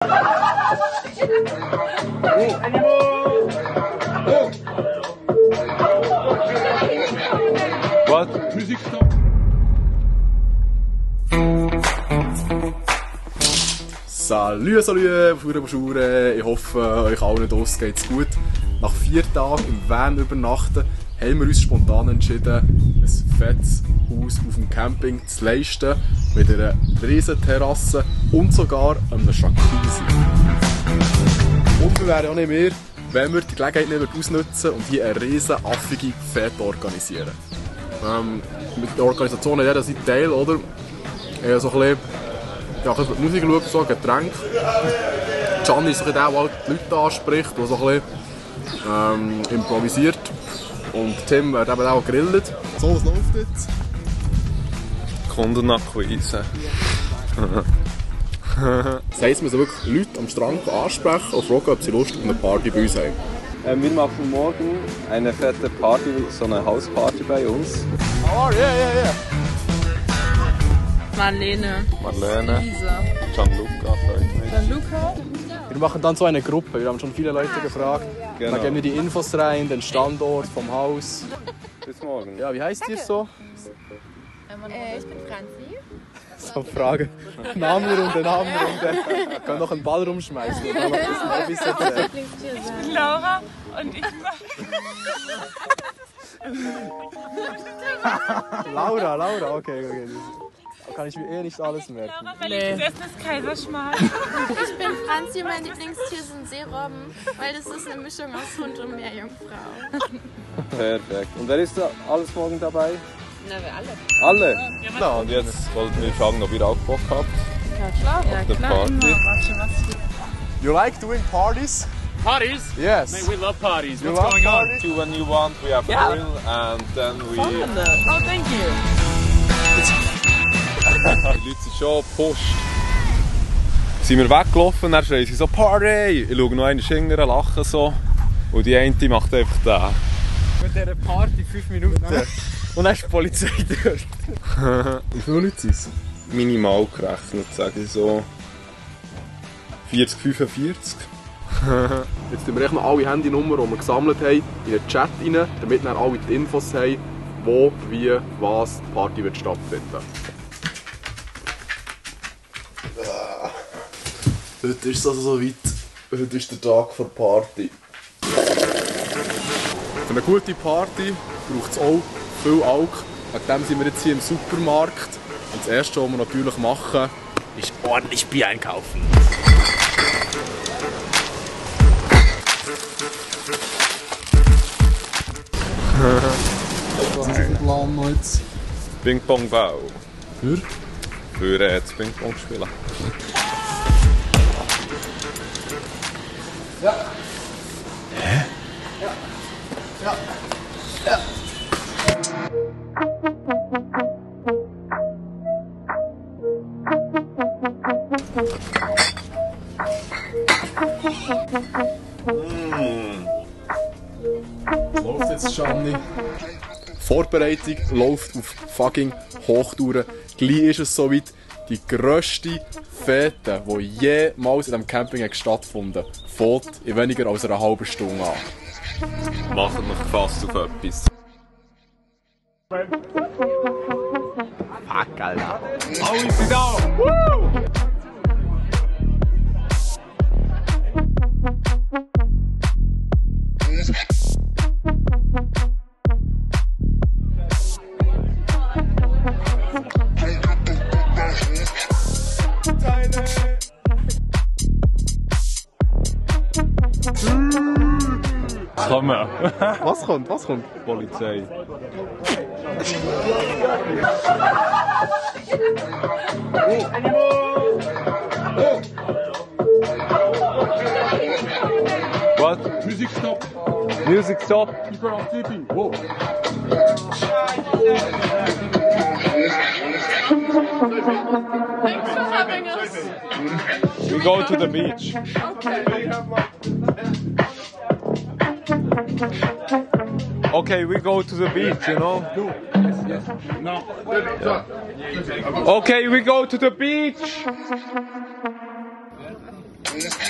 Was? Musikstopp. Salü, Bauschure. Ich hoffe, euch allen draussen geht's gut. Nach 4 Tagen im Van übernachten haben wir uns spontan entschieden, ein fettes Haus auf dem Camping zu leisten, mit einer riesen Terrasse und sogar einem Jacuzzi. Und wir wären auch nicht mehr, wenn wir die Gelegenheit nicht ausnutzen und hier eine riesen affige Fete organisieren. Mit der Organisation hat jeder seinen Teil, oder? So ein bisschen Musik schauen, so ein Getränk. Gianni ist der, der die Leute anspricht, der so ein bisschen improvisiert. Und Tim wird eben auch gegrillt. So, was läuft jetzt? Kundenakquise. Das heisst, wir müssen wirklich Leute am Strand ansprechen und fragen, ob sie Lust auf eine Party bei uns haben. Wir machen morgen eine fette Party, so eine Hausparty bei uns. Oh, yeah. Marlene. Lisa. Gianluca. Wir machen dann so eine Gruppe. Wir haben schon viele Leute gefragt. Genau. Dann geben wir die Infos rein, den Standort vom Haus. Bis morgen. Ja, wie heisst ihr so? Ich bin Franzi. So Frage. Namenrunde. Wir können noch einen Ball rumschmeißen. Und dann noch ein bisschen erzählen. Ich bin Laura und ich Laura, okay. Da kann ich mir eh nicht alles merken. Laura, mein Lieblingsessen ist Kaiserschmarrn. Ich bin Franzi, mein Lieblingstier sind Seerobben, weil das ist eine Mischung aus Hund und Meerjungfrau. Perfekt. Und wer ist da alles morgen dabei? Na, wir alle. Alle? Ja, Und jetzt wollten wir fragen, ob ihr auch Bock habt. Ja klar. Auf der Party. You like doing parties? Parties? Yes. Mate, we love parties. You What's love going on? parties? When you want, we have a grill and then we... Oh, thank you. Die Leute sind schon gepusht. Sind wir weggelaufen, dann schreien sie so «Party!» Ich schaue noch einen hinterher, lachen so. Und die eine macht einfach da. Mit dieser Party 5 Minuten. Und dann ist die Polizei dort. Wie viele Leute sind es? Minimal gerechnet, sage ich so. 40, 45. Jetzt tun wir echt noch alle Handynummern, die wir gesammelt haben, in den Chat rein, damit wir alle die Infos haben, wo, wie, was die Party wird stattfinden. Heute ist es also soweit. Heute ist der Tag der Party. Für eine gute Party braucht es auch viel Alk. Wegen dem sind wir jetzt hier im Supermarkt. Und das Erste, was wir natürlich machen, ist ordentlich Bier einkaufen. Was ist der Plan noch jetzt? Ping-Pong-Bau. Für? Das Ping-Pong spielen. Ja. Hä? Ja. Läuft jetzt, Gianni? Vorbereitung läuft auf fucking Hochtouren. Gleich ist es soweit. Die grösste Fete, die jemals in diesem Camping stattgefunden hat, fängt in weniger als einer halben Stunde an. Macht mich gefasst auf etwas. Fuck, Alter. Alle sind da! Woo! Komm her. Was kommt? Polizei. What? Music stop. Music stop. People are sleeping. Whoa. Thanks for having us. We go to the beach. Okay, we go to the beach, you know? Yes. No. Okay, we go to the beach! Tschüss.